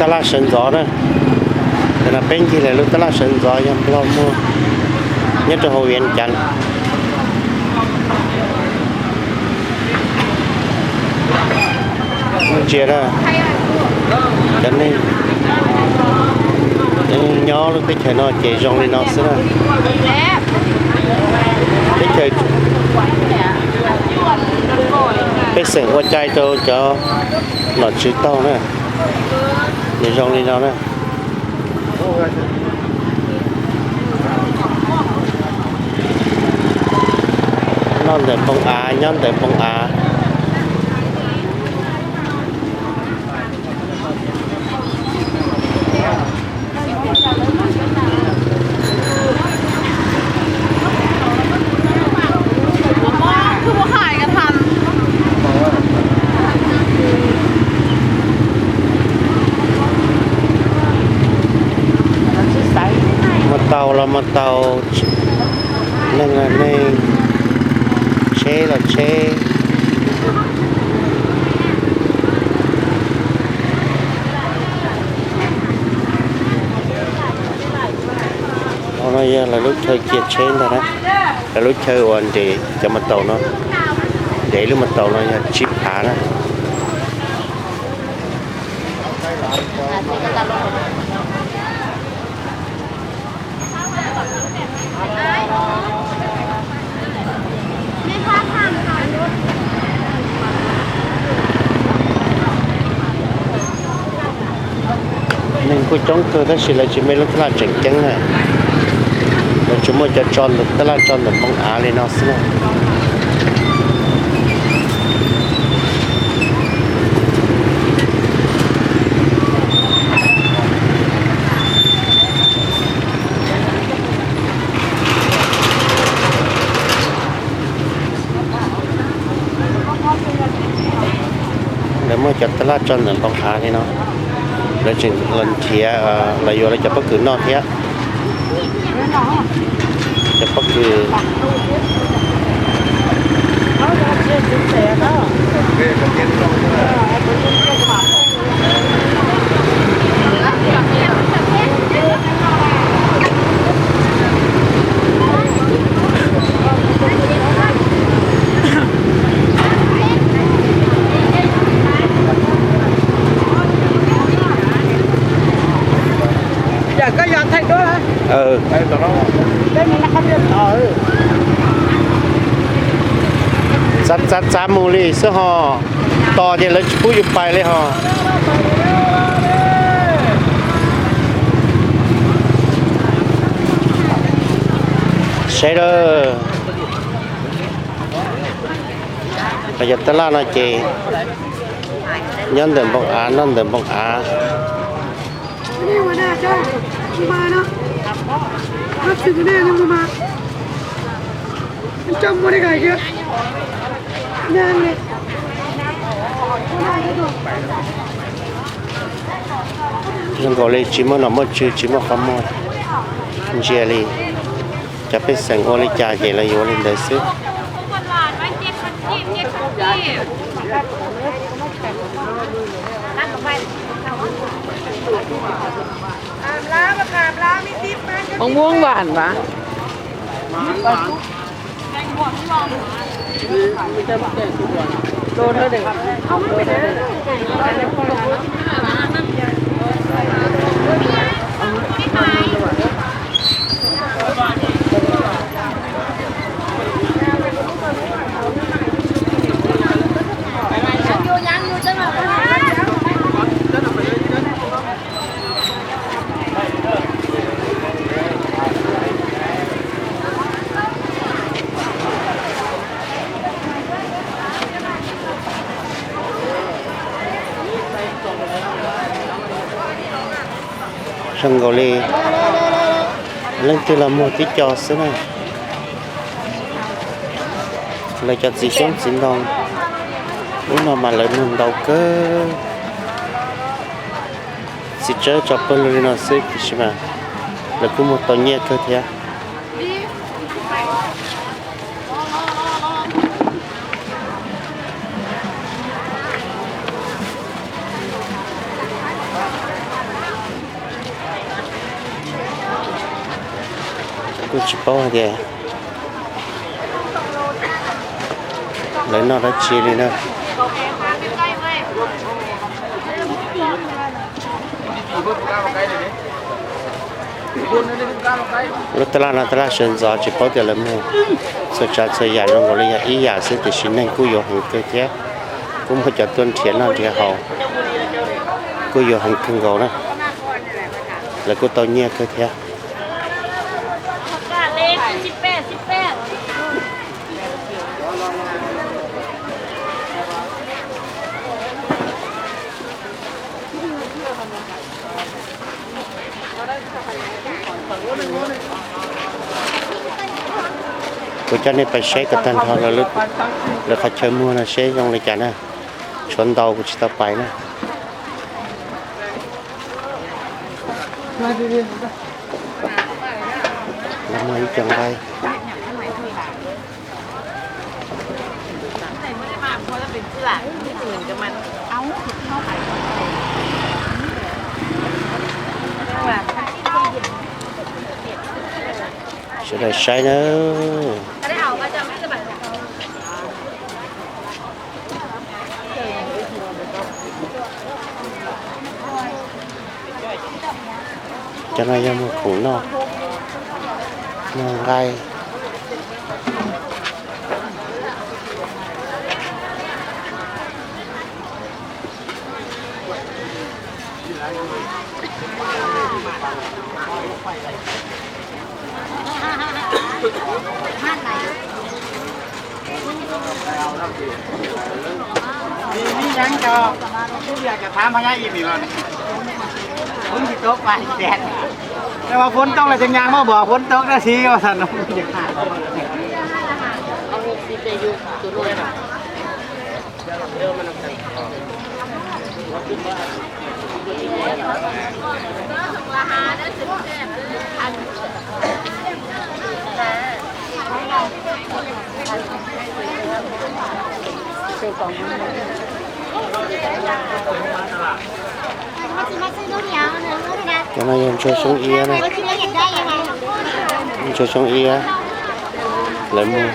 Tab laj sawv ntxov na. Tam no peb ncig lawv lub tab laj sawv ntxov yog Nplog muag nyob rau hauv Vias Cas. Ntsia na, cov neeg nyob lub teb chaws no ces zoo li no xwb na. Teb chaws, pej xeem ua cai rau cov nom tswv taug na, nws zoo li no na. Noj ntawm npoo av, nyob ntawm npoo av. Mus tau los mus tau, neeg los neeg, tsheb los tsheb. Qhov no yog lawv lub chaw cia tsheb ntag na. Lawv lub chaw uas nres cov mas taus no, nres lub mas taus no yog tsib phav na. Neeg kuj coob kawg tab sis lawv tsis muaj lub tab laj tseem ceeb na. Lawv tsuas muaj cov tso ntawm tab laj tso ntawm npoo av li no xwb na. Lawv muaj cov tab laj tso ntawm npoo av li no, lawv tseem los nrhiav, los yuav lawv cov pob kws noj thiab. Cov pob kws. Yog koj yog thaij duab. Txav txav mus li xwb ho, tos ces lawv tsis pub yus pais li ho. Saib lawm. Cov tab laj no ces nyob ntawm npoo av, noj ntawm npoo av. Zoo nkaus li tsis muaj nom muaj tswv, tsis muaj qhov muag, ntsia li. Cov pej xeem ua li cas ces lawv yuav li ntawd xwb. Ông Muống Vạn hả? Zoo nkaus li leej twg los muag tib co xwb na. Lawv cov txiv xyoob txiv ntoo, ub no mas lawv muag ntau kawg. Txiv tsawb tso pawg lug li no xwb tiam sis mas lawv kuj muag tau nyiaj kawg thiab. Kuj tsis paub hais tias lawv noj dab tsi li na. Lub tab laj no tab laj sawv ntxov tsis paub tias lawv muag txhua tsav txhua yam zoo nkaus li yog ib yam xwb tiam sis neeg kuj yuav heev kawg thiab. Kuj muaj cov tuaj nrhiav noj nrhiav haus kuj yuav heev kawg nkaus na. Lawv kuj tau nyiaj kawg thiab. Kuv coj nej pais saib kom tag nrho lawv qhov chaw muag no seb zoo li cas na. Tshuav ntau kuv tsis tau pais na. Lawv muag ib co nqaij. Sawv daws saib nawb. Cov no yog muag khoom noj, muag nqaij. Ib yam cov, ib yam cov tham pha nyab ib mi los, phun tsis tau pais dej, es mas phun tau los tseem nyas muab npog phun tau dab tsi os. Cov no yog ntsuag xyoob iab na. Ntsuag xyoob iab lawv muag.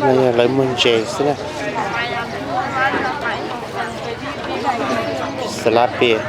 No yog lawv muag ntses xwb na. Xav lab pias.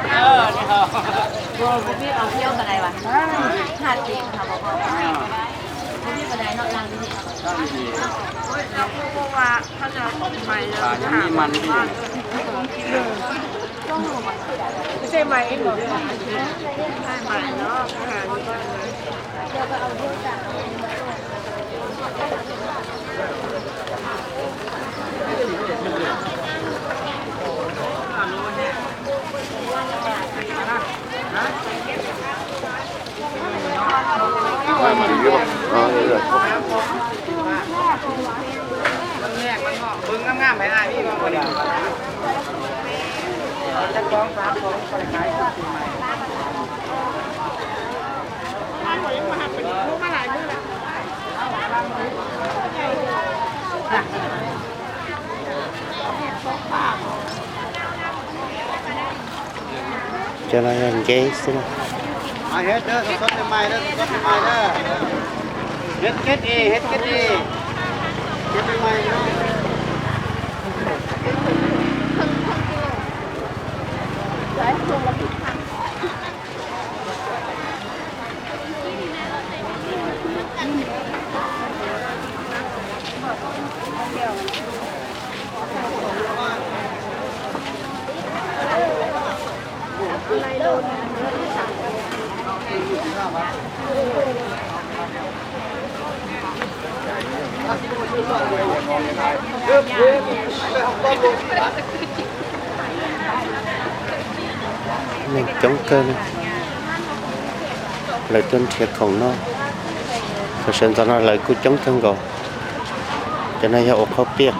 Cov no yog nceb xwb na. Hết, hết đi, hết, hết đi. Chết đi mày. Neeg coob kawg, lawv tuaj nrhiav khoom noj. Thaum sawv ntxov no lawv kuj coob kawg nkaus. Cov no yog ua qhaub piaj.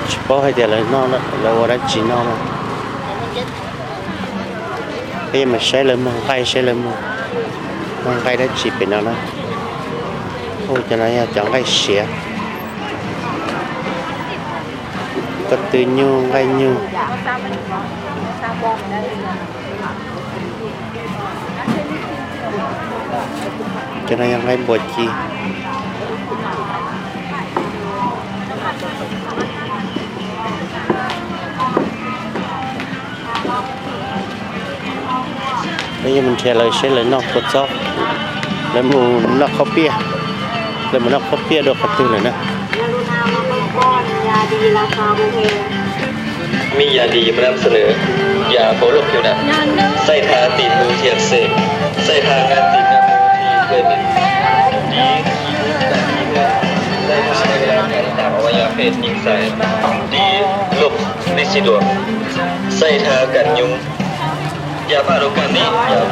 Tsis paub hais tias lawv noj, lawv ua dab tsi noj no. Peb yuav mus saib lawv muag nqaij, saib lawv muag, muag nqaij dab tsi pem no na. Ua cov no yog cov nqaij siav. Ko tw nyuj, nqaij nyuj. Cov no yog nqaij npua ci. Peb yuav mus nrhiav lawv seb lawv noj kua txob, lawv mus noj qhaub piaj, lawv mus noj qhaub piaj dua qhov twg lawm na. Mib Yas Lis yuav nab hnub nws yam hauv lub khiv na, xaij tha tim mus thiab xej, xaij tha nqaj tim nqaj mus thiab xej, tim tim tam tim tam, xaij tha nqaj tim tam uas yog phem tim xais, tim lub lij xij duas, xaij tha kam nyuj, yam paj rau kam nim yam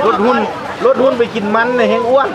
Lub hnub, lub hnub peb kis mas nws heev ua.